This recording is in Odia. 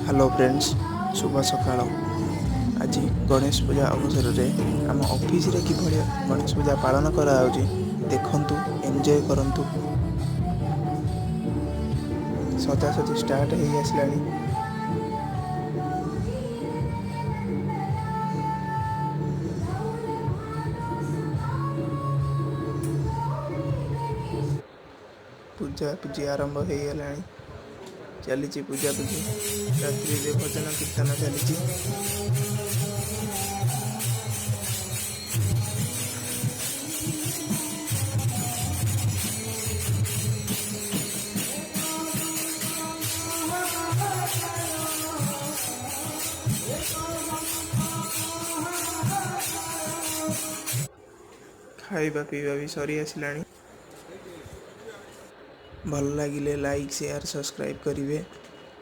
ହ୍ୟାଲୋ ଫ୍ରେଣ୍ଡସ୍, ଶୁଭ ସକାଳ। ଆଜି ଗଣେଶ ପୂଜା ଅବସରରେ ଆମ ଅଫିସରେ କିଭଳି ଗଣେଶ ପୂଜା ପାଳନ କରାଯାଉଛି ଦେଖନ୍ତୁ, ଏନ୍ଜୟ କରନ୍ତୁ। ସଜାସଜି ଷ୍ଟାର୍ଟ ହେଇ ଆସିଲାଣି। ପୂଜା ପୂଜି ଆରମ୍ଭ ହେଇଗଲାଣି, ଚାଲିଛି ପୂଜାପୂଜି। ରାତ୍ରିରେ ଭଜନ କୀର୍ତ୍ତନ ଚାଲିଛି। ଖାଇବା ପିଇବା ବି ସରି ଆସିଲାଣି। ଭଲ ଲାଗିଲେ ଲାଇକ୍, ସେୟାର, ସବସ୍କ୍ରାଇବ୍ କରିବେ।